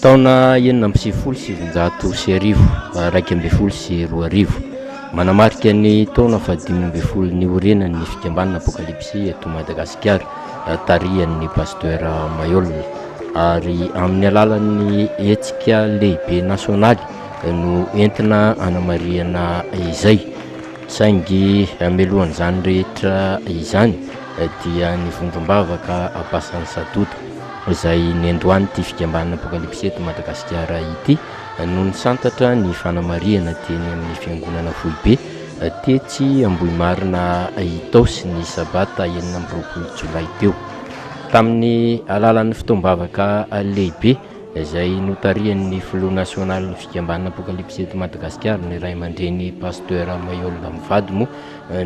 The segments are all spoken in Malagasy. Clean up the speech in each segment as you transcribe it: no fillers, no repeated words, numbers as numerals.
Taona 1996, 2011, manamarika ny taona fahadimy ambin'ny folo niorenan'ny fikambanana Apokalypsy eto Madagasikara, tarihan'ny Pasteur Mailhol, ary amin'ny alalan'ny hetsika lehibe nasionaly no entina hanamarihana izay. Saingy mialohan'izany rehetra izany dia ny vondrom-bavaka Ampasan'i Sadoda, izay niandohan'ity fikambanana Apokalypsy eto Madagasikara ity no nisantatra ny fanamarihana teny amin'ny fiangonana foibe tetsy Ambohimarina Itaosy ny sabata 26 jolay teo. Tamin'ny alalan'ny fotoam-bavaka lehibe izay notarihan'ny filoha nasionalin'ny fikambanana Apokalypsy eto Madagasikara, ny ray aman-dreny Pasteur Mailhol mivady moa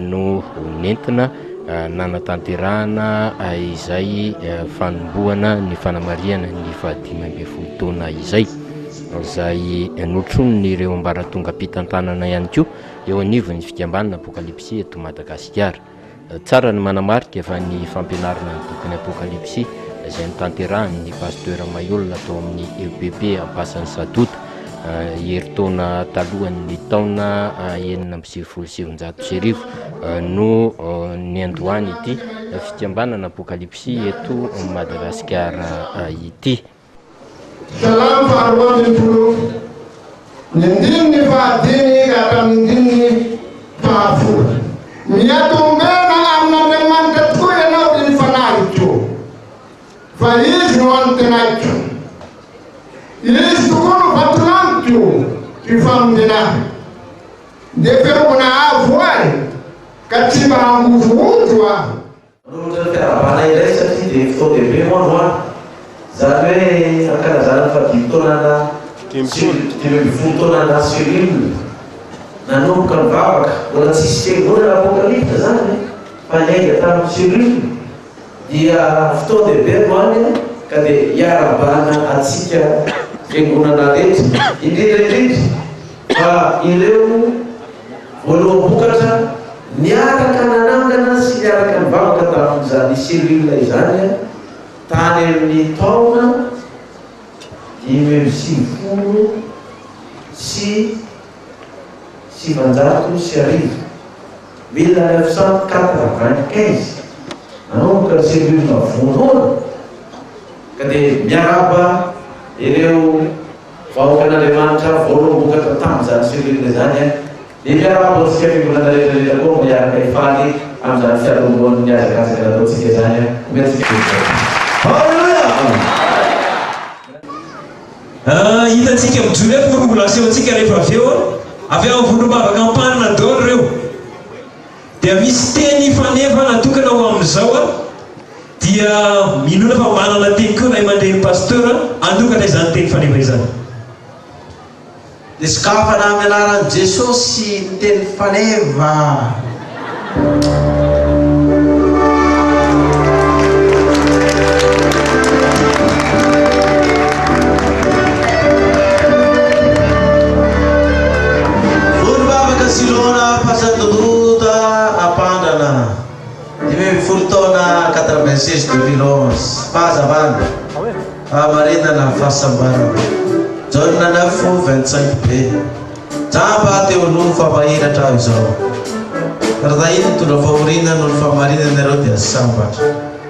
no nentina nanatanterahana izay fanombohana ny fanamarihana ny fahadimy ambin'ny folo taona izay, izay notronin'ireo ambaratongam-pitantanana ihany koa eo anivon'ny fikambanana Apokalypsy eto Madagasikara. Tsara ny manamarika fa ny fampianarana ny bokin'ny Apokalypsy izay notanterahin'ny Pasteur Mailhol tao amin'ny EPP Ampasan'i Sadoda herintaona talohan'ny taona 1996 no niandohany ity fikambanana Apokalypsy eto Madagasikara ity. Salamo faharoa ambin'ny folo, ny andininy fahadimy ka hatramin'ny andininy fahafolo. Miatombena amin'Andriamanitra tokoa ianao, ry ny fanahiko, fa Izy no antenaiko. Izy tokoa no vatolampiko sy famonjena ahy. Dia fiarovana avo ho ahy, ka tsy mba hangozohozo aho. Manolotra ny fiarahabana indray satria dia fotoan-dehibe moa androany. Izany hoe ankalazana ny fahadimy taonana 15 taonana cellule nanomboka nivavaka. Mbola tsisy fiangonana apocalypse izany e, fa niainga tamin'ny cellule. Dia fotoan-dehibe androany ka dia hiarahabana antsika fiangonana rehetra, indrindra indrindra fa ireo Voaloham-bokatra, niaraka nanangana sy niaraka nivavaka tamin'izany cellule izany tany amin'ny taona 1995, 1995, nanomboka ny cellule voalohany, ka dia miarahaba ireo Vahoakan'Andriamanitra voaloham-bokatra tamin'izany cellule izany dia miarahaba antsika fiangonana rehetra rehetra koa mba hiaraka hifaly amin'izany fiatombohan'ny hazakazaka nataontsika izany Omentsika Haleloia! Hitantsika mijoro eto moa no mbola asehontsika rehefa avy eo. Avy ao amin'ny vondrom-bavaka Ampanina daholo ireo. Dia misy teny faneva natokana ho amin'izao. Dia minoana fa manana teny koa ray aman-dreny Pasteur hanokatra izany teny faneva izany. Dia sokafana amin'ny anaran'i Jesosy ny teny faneva. Vondrom-bavaka Silona Fasan-dodota Ampandrana. 15 taona 96 2011 Fahazavana, fahamarinana, fahasambarana Jaona 9 25 B Jamba teo aloha fa mahiratra aho izao Raha nitondra fahoriana noho ny fahamarinana ianareo dia sambatra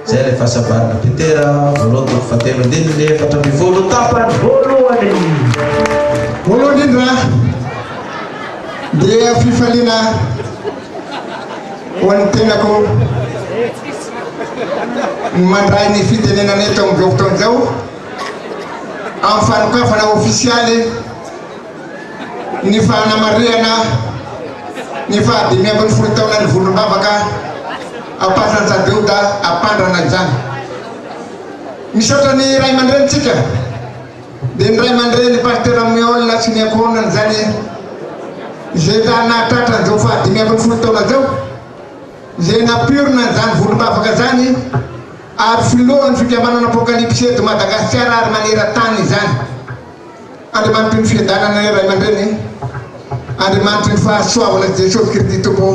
Izay ilay fahasambarana Petera voalohany toko fahatelo andininy 14 tapany voalohany Voalohany indrindra dia fifaliana Ho an'ny tenako, ny mandray ny fitenenana eto amin'izao fotoana izao, amin'ny fanokafana ofisialy ny fanamarihana ny faha 15 taonan'ny vondrom-bavaka Ampasanjadeoda Ampandrana izany. Misaotra ny ray aman-drenintsika. Dia ny ray aman-dreny Pasitera Miaolina sy ny ankohonany izany izay efa nahatratra an'izao faha 15 taona izao, izay nampiorina an'izany vondrom-bavaka izany ary filohan'ny fikambanana Apokalypsy eto Madagasikara ary maneran-tany izany. Andriamanitry ny fiadanana ry ray aman-dreny, Andriamanitry ny fahasoavana Jesosy Kristy Tompo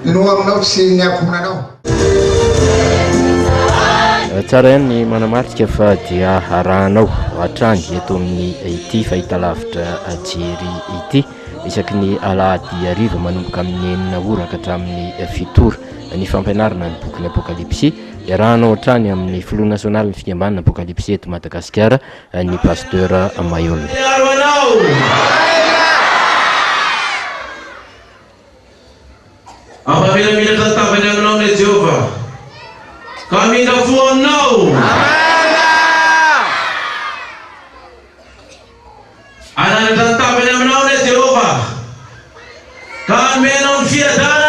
no aminao sy ny ankohonanao. Tsara ihany ny manamarika fa dia arahanao hatrany eto amin'ny ity fahitalavitra Jery ity isaky ny alahady hariva manomboka amin'ny enina ora ka hatramin'ny fito ora ny fampianarana ny bokin'ny Apokalypsy. Iarahanao hatrany amin'ny filoha nasionalin'ny fikambanana Apokalypsy eto Madagasikara ny Pasteur Maheul. Miaro anao. Hampamirapiratra ny tavany aminao anie Jehovah, ka hamindra fo aminao. Hanandratra ny tavany aminao anie Jehovah, ka hanome anao ny fiadanany.